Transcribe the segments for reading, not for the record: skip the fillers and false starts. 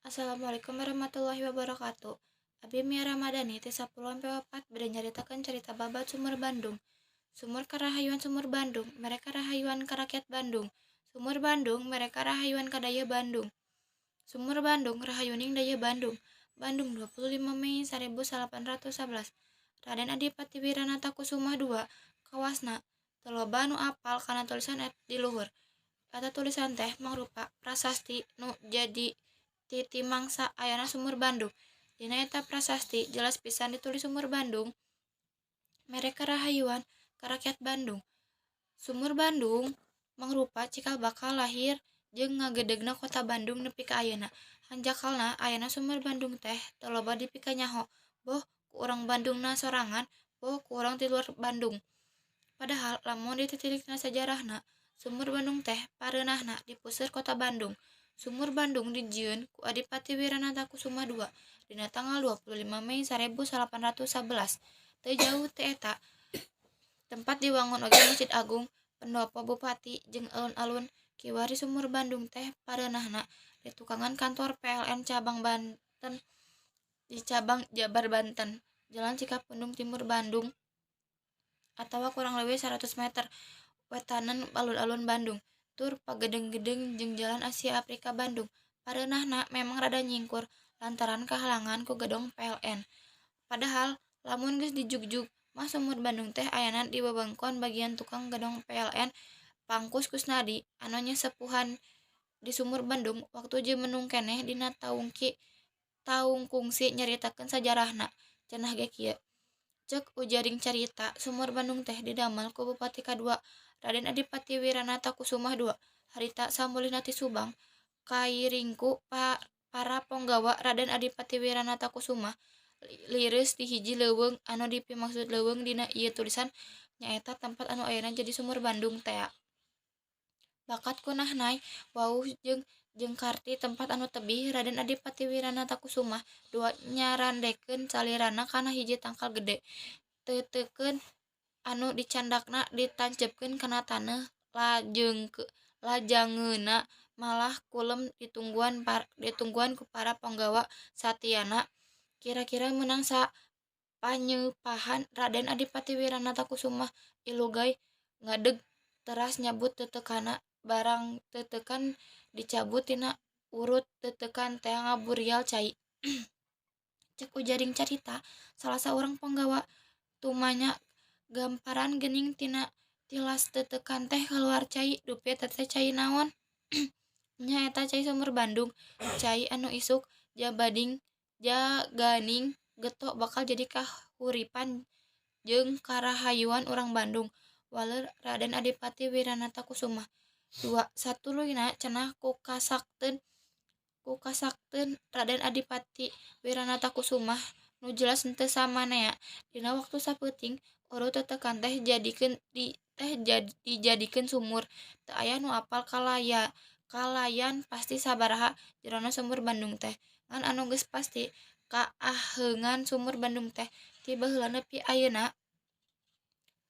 Assalamualaikum warahmatullahi wabarakatuh. Abi Mia Ramadhani ti 10 MP4 bade nyaritakeun carita babad Sumur Bandung. Sumur karahayuan Sumur Bandung, mere karahayuan ka rakyat Bandung. Sumur Bandung, mere karahayuan ka dayeuh Bandung. Sumur Bandung, rahayuning dayeuh Bandung. Bandung 25 Mei 1811. Raden Adipati Wiranata Kusumah II kawasna teu loba nu apal kana tulisan di luhur. Eta tulisan teh mangrupa prasasti nu jadi titimangsa ayana Sumur Bandung. Dina eta prasasti jelas pisan ditulis Sumur Bandung mere karahayuan ka rakyat Bandung. Sumur Bandung mangrupa cikal bakal lahir jeung ngagedegna kota Bandung nepi ka ayeuna. Hanjakalna ayana Sumur Bandung teh teu loba dipikanyaho, boh ku urang Bandungna sorangan, boh ku urang ti luar Bandung. Padahal lamun dititilik tina sajarahna, Sumur Bandung teh pareunahna di puseur kota Bandung. Sumur Bandung dijieun ku Adipati Wiranata Kusumah II dina tanggal 25 Mei 1811. Teu jauh ti eta tempat diwangun oge Masjid Agung, Pendopo Bupati jeung alun-alun. Kiwari Sumur Bandung teh pareunahna di tukangan kantor PLN cabang Banten di cabang Jabar Banten, Jalan Cikapundung Timur Bandung atawa kurang leuwih 100 meter wetaneun alun-alun Bandung. Tur pagedeng-gedeng jeung Jalan Asia Afrika Bandung. Pareunahna memang rada nyingkur lantaran kahalangan ku gedong PLN. Padahal lamun geus dijugjug mah Sumur Bandung teh ayana di wewengkon bagian tukang gedong PLN. Pangkus Kusnadi anu nyesepuhan di Sumur Bandung waktu jumenung keneh dina taung kungsi nyaritakeun sajarahna. Cenah ge kieu. Ceuk ujaring carita, Sumur Bandung teh didamel ku Bupati kadua Raden Adipati Wiranata Kusumah II. Harita samulihna ti Subang kairing ku para ponggawa Raden Adipati Wiranata Kusumah lireus di hiji leuweung anu dipimaksud leuweung dina ieu tulisan nyaeta tempat anu ayeuna jadi Sumur Bandung tea. Bakat ku nahnai wawuh jeung jengkar ti tempat anu tebih, Raden Adipati Wiranata Kusumah II nyarandekeun salirana kana hiji tangkal gede. Teuteukeun anu dicandakna ditanceupkeun kana taneuh lajengeunna malah kulem ditungguan ku para ponggawa satiana. Kira-kira meunang sapanyeupahan Raden Adipati Wiranata Kusumah ilugay ngadeg teras nyabut teuteukanna. Barang teuteukan dicabut tina urut teuteukan tea ngaburial cai. Ceuk ujaring carita, salah saurang ponggawa tumanya gamparan geuning tina tilas teuteukan teh kaluar cai, dupi eta teh cai naon. Nya eta cai Sumur Bandung, cai anu isuk jaganing geto bakal jadi kahuripan jeung karahayuan urang Bandung, waler Raden Adipati Wiranata Kusumah II. Satuluyna cenah ku kasakteun Raden Adipati Wiranata Kusumah nu jelas henteu samanea. Dina waktu sapeuting urut teuteukan teh dijadikeun sumur. Teu aya nu apal kalayan pasti sabaraha jerona Sumur Bandung teh. Ngan anu geus pasti kaaheungan Sumur Bandung teh ti baheula nepi ayeuna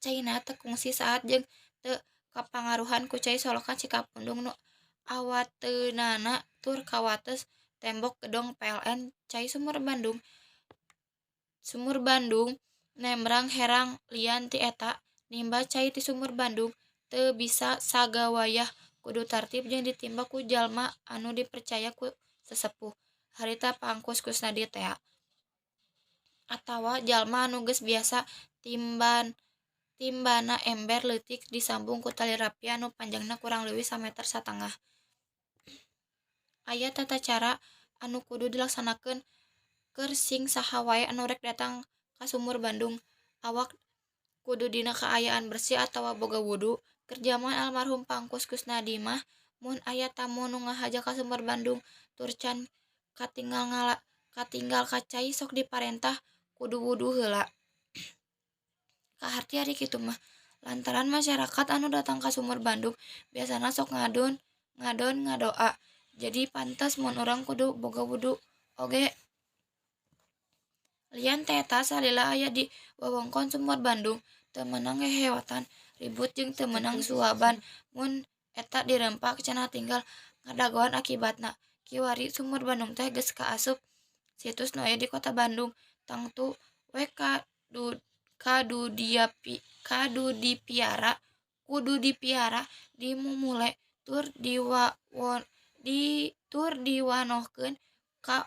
caina teu kungsi saat jeung teu kapangaruhan ku cai Solokan Cikapundung nu awateunana tur kawates tembok gedong PLN. Cai Sumur Bandung nemrang herang. Lian ti eta, nimba cai ti Sumur Bandung teu bisa sagawayah, kudu tartib jeung ditimba ku jalma anu dipercaya ku sesepuh, harita Pangkus Kusnadi tea, atawa jalma anu geus biasa timbana ember leutik disambung ku tali rapia anu panjangna kurang leuwih sameter satengah. Aya tatacara anu kudu dilaksanakeun keur sing saha wae anu rek datang ka Sumur Bandung awak kudu dina kaayaan bersih atawa boga wudu. Keur jaman almarhum Pangkus Kusnadi mah mun aya tamu nu ngahaja ka Sumur Bandung tur can katinggal ka cai sok diparentah kudu wudu heula. Kaharti ari kitu mah lantaran masyarakat anu datang ka Sumur Bandung biasana sok ngadon ngadoa, jadi pantes mun urang kudu boga wudu oge. Lian ti eta, salila aya di wewengkon Sumur Bandung teu meunang ngehewatan ribut jeung teu meunang suaban mun eta dirempak cenah tinggal ngadagoan akibatna. Kiwari Sumur Bandung teh geus kaasup situs nu aya di Kota Bandung. Tangtu we kudu dipiara, dimumule tur diwanohkeun ka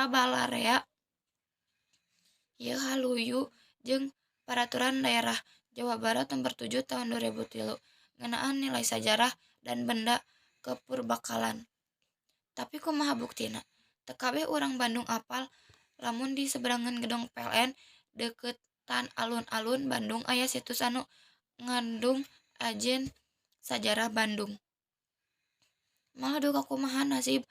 balarea. Ieu haluyu jeung Paraturan Daerah Jawa Barat Nomor 7 Tahun 2003 ngeunaan nilai sajarah dan benda kepurbakalan. Tapi kumaha buktina? Teu kabeh urang Bandung apal lamun di seberangan Gedong PLN deuketan Alun-alun Bandung aya situs anu ngandung ajen sajarah Bandung. Malah duka kumaha nasib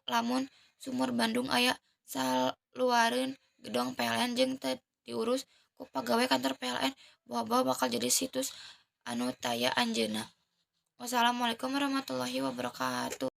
lamun Sumur Bandung aya saluareun Gedong PLN jeung teu diurus ku pagawe kantor PLN, boga-boga bakal jadi situs anu taya anjeunna. Wassalamualaikum warahmatullahi wabarakatuh.